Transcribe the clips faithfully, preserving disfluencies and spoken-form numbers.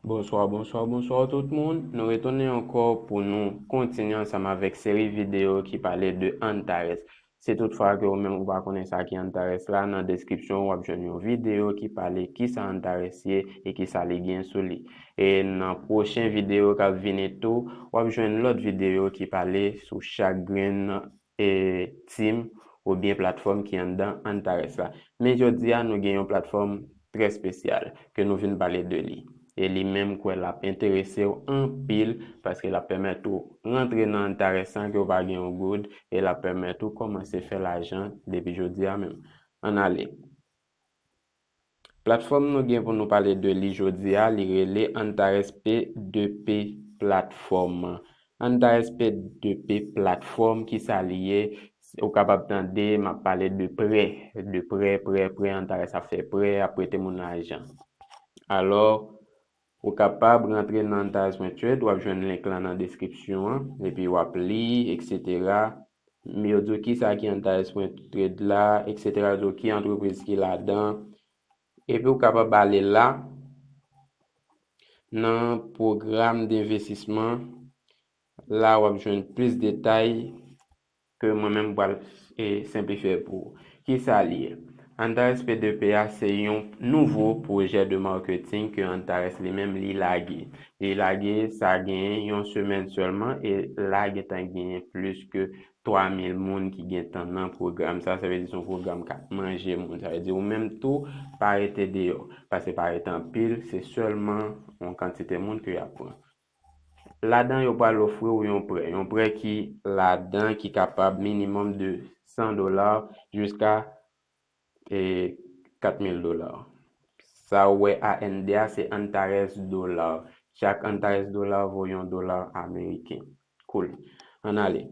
Bonswa, bonswa, bonswa tout moun. Nou retounen ankò pou nou kontinye ansanm avèk seri videyo ki pale de Antares. Si toutfwa ke ou menm ou pa konnen sa ki Antares la, nan deskripsyon w ap jwenn yon videyo ki pale kisa Antares ye e kisa li gen sou li. E nan pwochen videyo k ap vini tou, w ap jwenn lòt videyo ki pale sou chak grenn e, team oubyen platfòm ki anndan Antares la. Men jodi a, nou gen yon platfòm trè espesyal ke nou vin pale de li. E li menm kwè l ap enterese w anpil paske l ap pèmèt ou rantre nan Antares san ke w pa gen yon goud e l ap pèmèt ou kòmanse fè lajan depi jodi a menm. Ann ale. Platfòm nou gen pou nou pale de li jodi a, li rele Antares P de P platfòm. Antares P de P platfòm, kisa li ye? Ou kapab tande m ap pale de prè, de prè, prè, prè, Antares ap fè prè, ap prete moun lajan. Alò, ou kapab rantre nan Antares pwen trade, w ap jwenn link lan nan deskripsyon an, epi w ap li, et cetera. Yo di w kisa ki Antares pwen trade la, et cetera. Yo di w ki antrepriz ki ladan. Epi w kapab ale la, nan pwogram denvestisman, la w ap jwenn plis detay ke mwen menm m pral, e, senplifye pou ou. Kisa li ye? Antares P de P a se yon nouvo pwojè de maketing ke Antares li menm li lage. Li lage sa genyen yon semèn sèlman e la gentan genyen plis ke twa mil moun ki gentan nan pwogram sa. Sa vle di se yon pwogram k ap manje moun. Sa vle di ou menm tou, pa rete deyò. Paske pa rete anpil, se sèlman yon kantite moun ke y ap pran. Ladan yo pral ofri w yon prè. Yon prè ki ladan ki kapab minimòm de san dola jiska, e, kat mil dola. Sa w wè A N D a, se Antares dola. Chak Antares dola vo yon dola ameriken. Cool. Ann ale.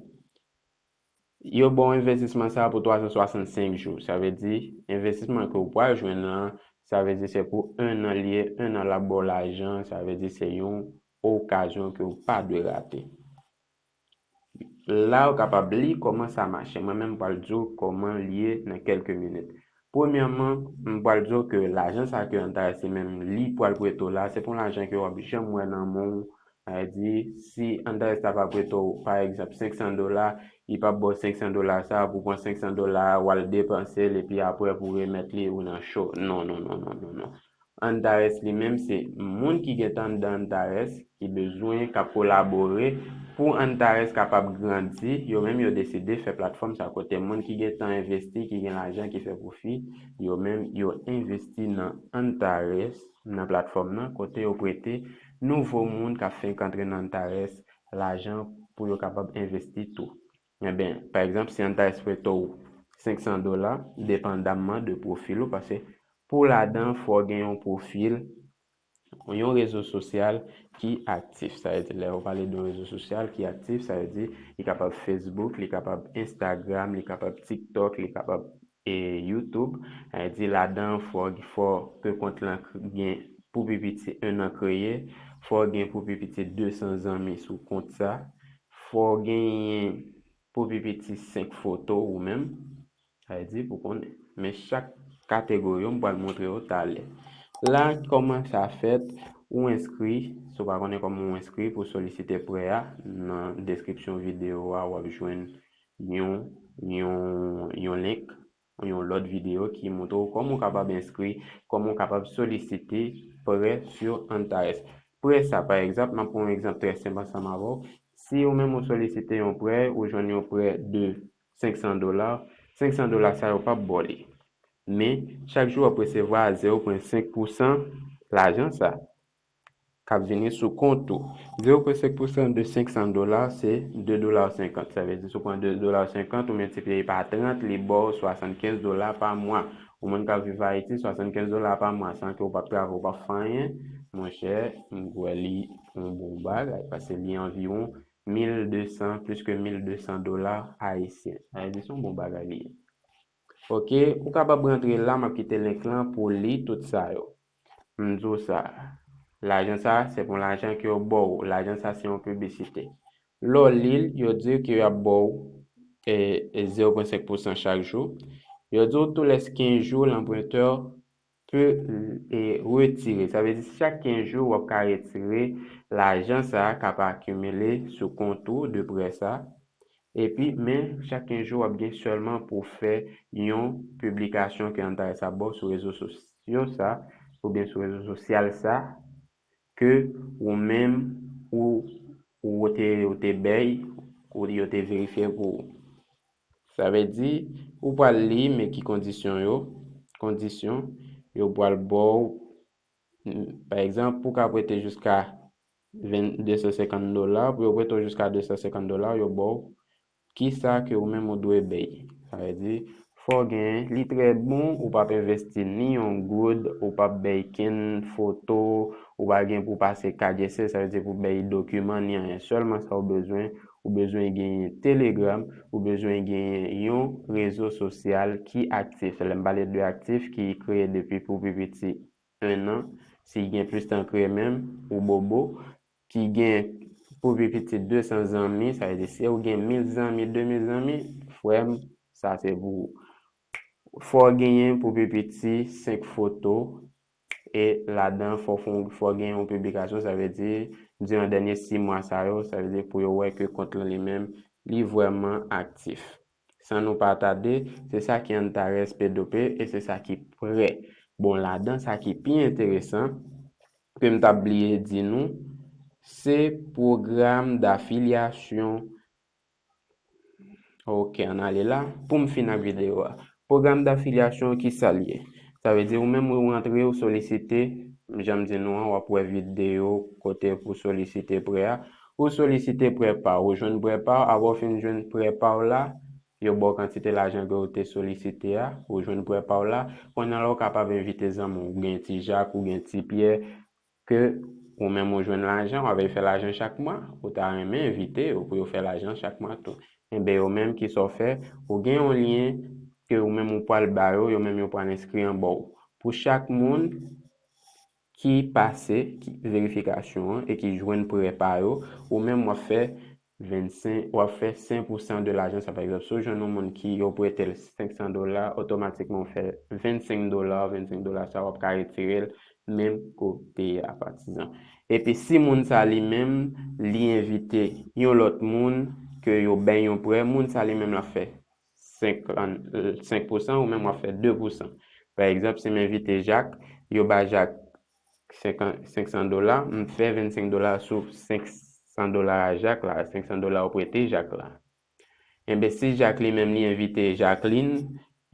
Yo ba w envestisman sa pou twa san swasannsenk jou. Sa vle di, envestisman ke w pral jwenn lan, sa vle di se pou en an li ye, en an l ap ba w lajan, sa vle di se yon okazyon ke w pa dwe rate. La, w kapab li kòman sa mache. Mwen menm, m pral di w kòman li ye nan kèlke minit. Premyèman, m pral di w ke lajan sa ke Antares li menm li pral prete w la, se pa yon lajan ke w ap janm wè nan men w. Sa vle di, si Antares ta va prete w, pa egzanp, senk san dola, li p ap ba w senk san dola sa, pou w pran senk san dola a, w al depanse l, epi apre pou w remèt li, ou nan cho. Non, non, non, non, non, non. Antares li menm, se moun ki gentan anndan Antares, ki bezwen, k ap kolabore pou Antares kapab grandi. Yo menm, yo deside fè platfòm sa kote moun ki gentan envesti, ki gen lajan, ki fè pwofi, yo menm, yo envesti nan Antares, nan platfòm nan, kote yo prete nouvo moun k ap fenk antre nan Antares lajan pou yo kapab envesti tou. Ebyen, pa egzanp, si Antares prete w senk san dola, depandamman de pwofil ou, paske pou ladan, fò w gen yon pwofil, yon rezo sosyal ki aktif. Sa vle di, lè yo pale de yon rezo sosyal ki aktif, sa vle di, li kapab Facebook, li kapab Instagram, li kapab TikTok, li kapab, e, YouTube. Sa vle di, ladan, fò, fò ke kont lan k-, gen pou pi piti en an kreye, fò w gen pou pi piti de san zanmi sou kont sa, fò w genyen pou pi piti senk foto ou menm. Sa vle di pou konnen. Men chak kategori yo, m pral montre w talè. La, kòman sa fèt, ou enskri, si w pa konnen kòman ou enskri pou solisite prè a, nan deskripsyon videyo a, w ap jwenn yon, yon, yon link, yon lòt videyo ki montre w kòman w kapab enskri, kòman w kapab solisite prè sou Antares. Prè sa, pa egzanp, m ap pran yon egzanp trè senp ansanm avè w. Si ou menm ou solisite yon prè, ou jwenn yon prè de senk san dola, senk san dola sa yo p ap ba w li. Men, chak jou w ap resevwa zewo pwen senk pousan lajan sa k ap vini sou kont ou. Zewo pwen senk pousan de senk san dola, se de dola senkant. Sa vle di, si w pran de dola senkant, ou miltipliye pa trant, li ba w swasannkenz dola pa mwa. Yon moun k ap viv Ayiti, swasannkenz dola pa mwa, san ke w p ap travay, w p ap fè anyen, monchè, m kwè li yon bon bagay, paske li anviwon mil de san, plis ke mil de san dola ayisyen. Sa vle di, se yon bon bagay li ye. Oke, ou kapab rantre la, m ap kite link lan pou w li tout sa yo. M di w sa, lajan sa, se pou lajan ke yo ba w. Lajan sa, se yon piblisite. Lè w li l, yo di w ke y ap ba w, e, e, zewo pwen senk pousan chak jou. Yo di w tou lè kenz jou, lanprentè ke e, retire. Sa vle di chak kenz jou w ap ka retire lajan sa a k ap akimile sou kont ou de prè sa. Epi, men chak kenz jou w ap gen sèlman pou fè yon piblikasyon ke Antares ap ba w sou rezo sosyo sa, oubyen sou rezo sosyal sa, ke ou menm ou, ou te, ou te bay, ou yo te verifye pou ou. Sa vle di, ou pral li, men ki kondisyon yo, kondisyon, yo pral ba w, pa egzanp, pou w ka prete jiska ven, de san senkant dola, pou yo prete w jiska de san senkant dola, yo ba w kisa ke ou menm ou dwe bay. Sa vle di, fò w gen, li trè bon, ou p ap envesti ni yon goud, ou p ap bay kenn foto, ou pa gen pou pase K G C, sa vle di pou bay dokiman ni anyen. Sèlman sa w bezwen, ou bezwen genyen Telegram, ou bezwen genyen yon rezo sosyal ki aktif. Lè m pale de aktif, ki kreye depi pou pi piti en an, si gen plis tan kreye menm, ou bobo, ki gen pou pi piti de san zanmi, sa vle di si ou gen mil zanmi, de mil zanmi, frè m, sa se pou ou. Fò w genyen pou pi piti senk foto, e ladan fò, fò, fò w genyen yon piblikasyon, sa vle di, diran dènye sis mwa sa yo, sa vle di pou yo wè ke kont lan li menm, li vrèman aktif. San nou pa tade, se sa ki Antares P deux P e se sa ki prè. Bon, ladan sa ki pi enteresan, ke m t ap bliye di nou, se pwogram dafilyasyon. Ok, ann ale la. Pou m fin ak videyo a. Pwogram dafilyasyon, kisa l ye? Sa vle di ou menm ou rantre, ou solisite, jan m di nou an, w ap wè videyo kote pou solisite prè a. Ou solisite prè pa w, ou jwenn prè pa w, apre w fin jwenn prè pa w la, yo ba w kantite lajan ke w te solisite a, ou jwenn prè pa w la, kounye a la w kapab envite zanmi w, ou gen ti Jak, ou gen ti Pyè, ke ou menm ou jwenn lajan, w ap fè lajan chak mwa, ou ta renmen envite yo pou yo fè lajan chak mwa tou. Enben, yo menm, kisa w fè? Ou gen yon lyen ke ou menm ou pral ba yo, yo menm yo pral enskri anba w. Pou chak moun ki pase ki verifikasyon an e ki jwenn prè pa yo, ou menm w ap fè vennsenk, w ap fè senk pou san de lajan sa. Pa egzanp, si w jwenn yon moun ki yo prete l senk san dola, otomatikman w fè vennsenk dola, vennsenk dola sa w ap ka retire l menm kote a, patizan. Epi si moun sa li menm, li envite yon lòt moun ke yo bay yon prè, moun sa li menm l ap fè senkant, senk pou san, ou menm w ap fè de pou san. Pa egzanp, si m envite Jak, yo ba Jak senk, senk san dola, m fè vennsenk dola sou senk san dola a Jak la, senk san dola ou prete Jak la. Enben, si Jak li menm li envite Jacqueline,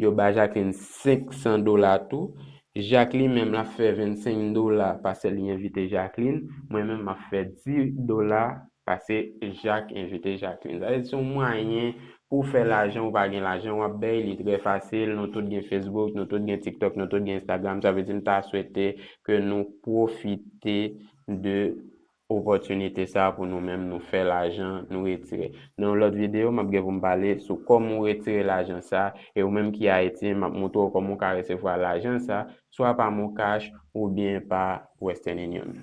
yo ba Jacqueline senk san dola tou. Jak li menm l ap fè vennsenk dola paske li envite Jacqueline. Mwen menm m ap fè dis dola paske Jak envite Jacqueline. Sa vle di se yon mwayen pou w fè lajan, ou pa gen lajan w ap bay, li trè fasil. Nou tout gen Facebook, nou tout gen TikTok, nou tout gen Instagram. Sa vle di m ta swete ke nou pwofite de opòtinite sa pou nou menm nou fè lajan, nou retire. Nan yon lòt videyo, m ap gen pou m pale sou kòman w retire lajan sa, e ou menm ki Ayiti, m ap montre w kòman w ka resevwa lajan sa, swa pa MonCash oubyen pa Western Union.